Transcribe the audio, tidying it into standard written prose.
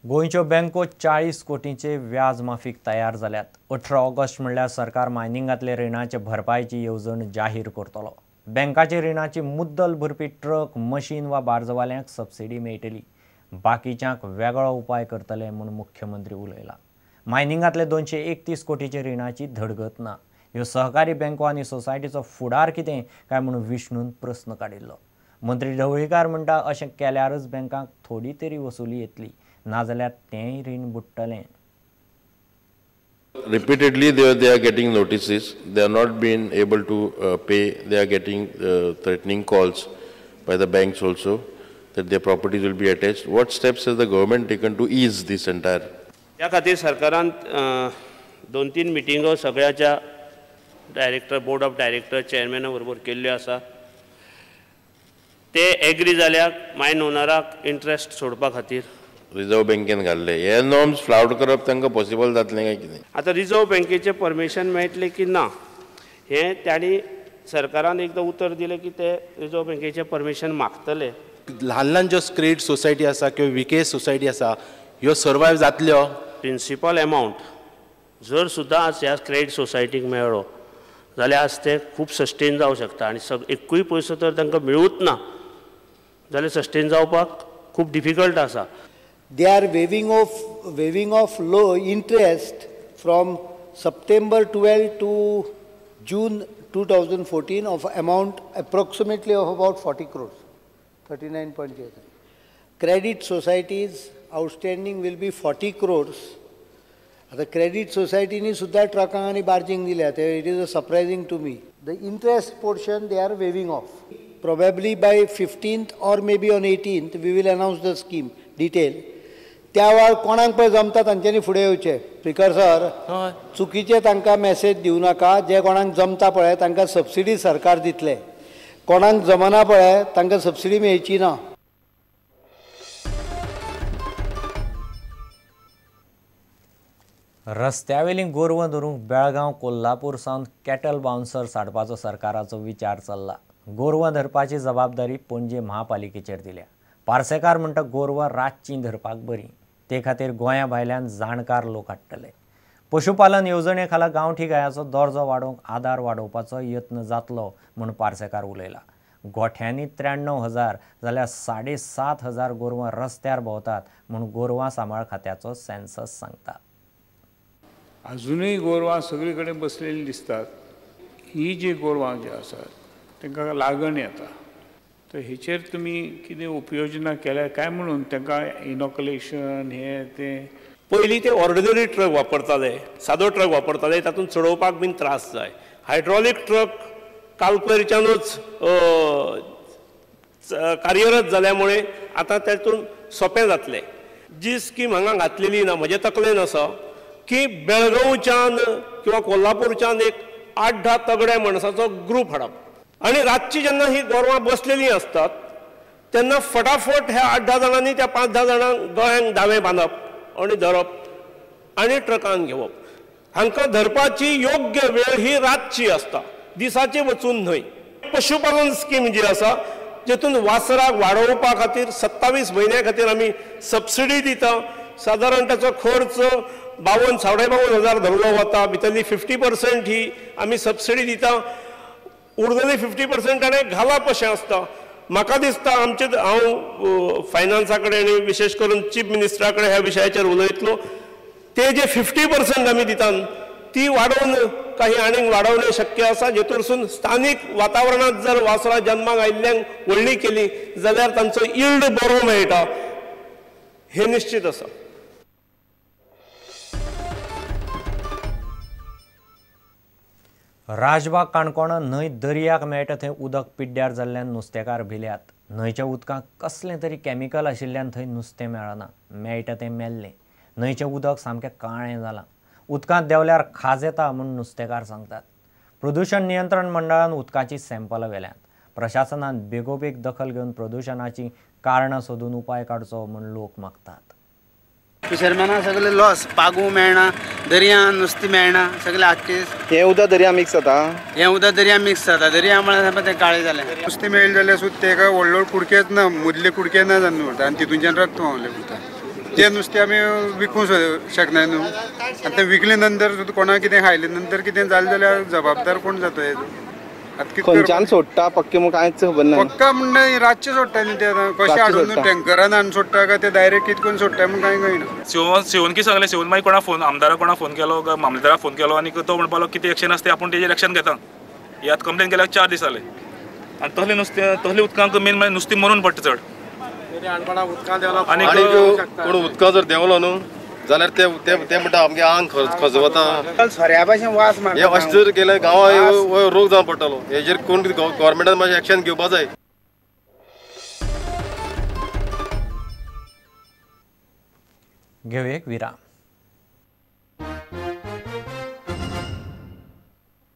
गोंयच्यो बँको 40 कोटींचे व्याज माफीक तयार जाल्यात. 18 ऑगस्ट म्हणल्यार सरकार मायनिंगांतले रिणाचे भरपायची येवजण जाहीर करतलो. बँकाचे रिणाची मुद्दल भरपी ट्रक, मशीन वा बार्जवाल्यांक सबसिडी मेळटली. बाकीच्यांक वेगळो उपाय करतले म्हूण मुख्यमंत्री उलयला. मायनिंगांतले 231 कोटीचे रिणाची धडगत ना. ह्यो सहकारी बँको आनी सोसायटीचो फुडार कितें काय म्हूण विष्णून प्रस्न काडिल्लो. मंत्री ढवळीकार म्हणटा अशें केल्यारच बँकांक थोडी तरी वसुली येतली, नाजाल्यार तेंय रीण बुडटलें. Repeatedly they are getting notices, they are not being able to pay, they are getting threatening calls by the banks also that their properties will be attached. What steps has the government taken to ease this entire? ह्या खातीर सरकारान 2-3 मिटिंगो सगळ्याच्या director, board of director, चेअरमॅना बरोबर केल्ल्यो आसा. ते agree जाल्यार मायन ओनराक interest सोडपा खातीर रिजर्व बँकेन घाल्ले हे नॉर्म्स फ्लावट करप तांकां पॉसिबल जातलें काय कितें? आतां रिजर्व बँकेचें परमिशन मेळटलें की ना हें तांणी सरकारान एकदां उतर दिलें की ते रिजर्व बँकेचें परमिशन मागतले. ल्हान ल्हान ज्यो क्रेडिट सोसायटी आसा किंवा विकेस सोसायटी आसा ह्यो सर्वायव जातल्यो. प्रिंसिपल एमावंट जर सुद्दां आज ह्या क्रेडिट सोसायटीक मेळ्ळो जाल्यार आज ते खूब सस्टेन जावं शकता आनी एकूय पयसो तर तांकां मेळूच ना जाल्यार सस्टेन जावपाक खूब डिफिकल्ट आसा. They are waiving off low interest from September 12 to June 2014 of amount approximately of about 40 crores, 39.03. Credit societies outstanding will be 40 crores. The credit society ni सुद्धा ट्रकांक आनी बार्जींक दिल्या. It is a surprising to me. The interest portion they are waiving off. Probably by 15th or maybe on 18th we will announce the scheme detail. त्या वेळार कोणाक पळय जमता तांच्यांनी फुडें येवचें. स्पीकर सर, चुकीचे तांकां मॅसेज दिवं नाका. जे कोणाक जमता पळय तांकां सबसिडी सरकार दितले, कोणाक जमना पळय तांकां सबसिडी मेळची ना. रस्त्यावेलीं गोरवां धरूंक बेळगांव, कोल्हापूर सावन कॅटल बाउन्सर्स हाडपाचो सरकाराचो विचार चल्ला. गोरवां धरपाची जबाबदारी पणजे महापालिकेचेर दिल्या. पार्सेकार म्हणटा गोरवां रातचीं धरपाक बरीं, ते खातीर गोंया भायल्यान जाणकार लोक हाडटले. पशुपालन येवजणे खाला गांवठी गायांचो दर्जो वाडोवंक आदार वाडोवपाचो यत्न जातलो म्हूण पार्सेकार उलयला. गोठ्यांनी 93,000 जाल्यार 7,500 गोरवां रस्त्यार भोंवतात म्हूण गोरवां सांबाळ खात्याचो सेन्सस सांगता. अजूनय गोरवां सगळे कडेन बसलेलीं दिसतात. ही जी गोरवां जी आसात तांकां लागण येता, तर हेचेर तुमी कितें उपयोजना केल्या काय म्हणून तांकां इनॉकुलेशन हें तें? पयलीं ते ऑर्डिनरी ट्रक वापरताले, सादो ट्रक वापरताले, तातूंत चडोवपाक बीन त्रास जाय. हायड्रॉलीक ट्रक कालपरच्यानूच कार्यरत जाल्या मुळे आतां तातूंत सोंपें जातलें. जी स्कीम हांगा घातलेली ना, म्हजे तकलेन आसा की बेळगांवच्यान किंवा कोल्हापूरच्यान एक 8-10 तगड्या माणसाचो ग्रूप हाडप आनी रातची जेन्ना ही गोरवां बसलेलीं आसतात तेन्ना फटाफट ह्या 8-10 जाणांनी त्या 5-10 जाणांक गळ्यांक दावें बांदप आनी धरप आनी ट्रकान घेवप. हांकां धरपाची योग्य वेळ ही रातची आसता, दिसाची वचून न्हय. पशुपालन स्कीम जी आसा जेतून वासराक वाडोवपा खातीर 27 म्हयन्या खातीर आमी सबसिडी दिता. सादारण ताचो खर्च 52-52.5 हजार धरलो वता. भितरली 50% ही आमी सबसिडी दिता, उरलेली 50% ताणें घालप अशें आसता. म्हाका दिसता आमचे, हांव फायनान्सा कडेन आनी विशेश करून चीफ मिनिस्टरा कडेन ह्या विशयाचेर उलयतलो. ते जे 50% आमी दितात ती वाडोवन काही आनीक वाडोवणें शक्य आसा, जेतूरसून स्थानीक वातावरणांत जर वासरां जन्माक आयिल्ल्यांक व्हडली केली जाल्यार तांचो यील्ड बरो मेळटा हें निश्चीत आसा. राजबाग काणकोण न्हंय दर्याक मेळटा थंय उदक पिड्ड्यार जाल्ल्यान नुस्तेकार भिल्यात. न्हंयच्या उदकांत कसलें तरी केमिकल आशिल्ल्यान थंय नुस्तें मेळना, मेळटा तें मेल्लें. न्हंयचें उदक सामकें काळें जालां, उदकांत देंवल्यार खाज येता म्हूण नुस्तेकार सांगतात. प्रदूशण नियंत्रण मंडळान उदकाचीं सॅम्पलां व्हेल्यांत. प्रशासनान बेगोबेग दखल घेवन प्रदूशणाचीं कारणां सोदून उपाय काडचो म्हूण लोक मागतात. फिशरमॅना सगळे लॉस, पागू मेळना, दर्या नुस्तें मेळना, सगळे आर्टिस्ट. हें उदक दर्या मिक्स जाता, हें उदक दर्या मिक्स जाता, दर्या म्हळ्यार तें काळें जालें. नुस्तें मेळ्ळें जाल्यार सुद्दां तेका व्हडलो व्हड कुडकेच ना, मदले कुडके ना जावन उरता आनी तितूनच्यान रक्त व्हांवलें उरता. तें नुस्तें आमी विकूंक शकना न्हू. आनी तें विकले नंतर सुद्दां कोणाक कितें खायले नंतर कितें जालें जाल्यार जबाबदार कोण जाता हेजो? खंयच्यान सोडटा पक्के म्हूण कांयच खबर ना. पक्का म्हणटा रातचें सोडटा न्ही ते, आतां कशें हाडून टँकरान हाडून सोडटा काय ते डायरेक्ट कितें करून सोडटा म्हूण कांय कळना. सिवन की सांगलें, सिवन मागीर कोणा फोन, आमदारा कोणा फोन केलो, मामलेदाराक फोन केलो आनी तो म्हणपाक लागलो कितें एक्शन आसा तें आपूण तेजेर एक्शन घेता. ही आतां कंप्लेन केल्यार 4 दीस जाले आनी तसलें नुस्तें, तसलें उदकांक मेन म्हळ्यार नुस्तें मरून पडटा चड. आनी कोण उदकां जर देंवलो न्हू जाल्यार ते ते म्हणटा आमगे आंग खजवता, सोऱ्या भाशेन वास मारता. हे अशें जर केल्यार गांवां रोग जावन पडटलो. हेजेर कोण गव्हर्मेंटान मातशें एक्शन घेवपा जाय. घेवया एक विराम.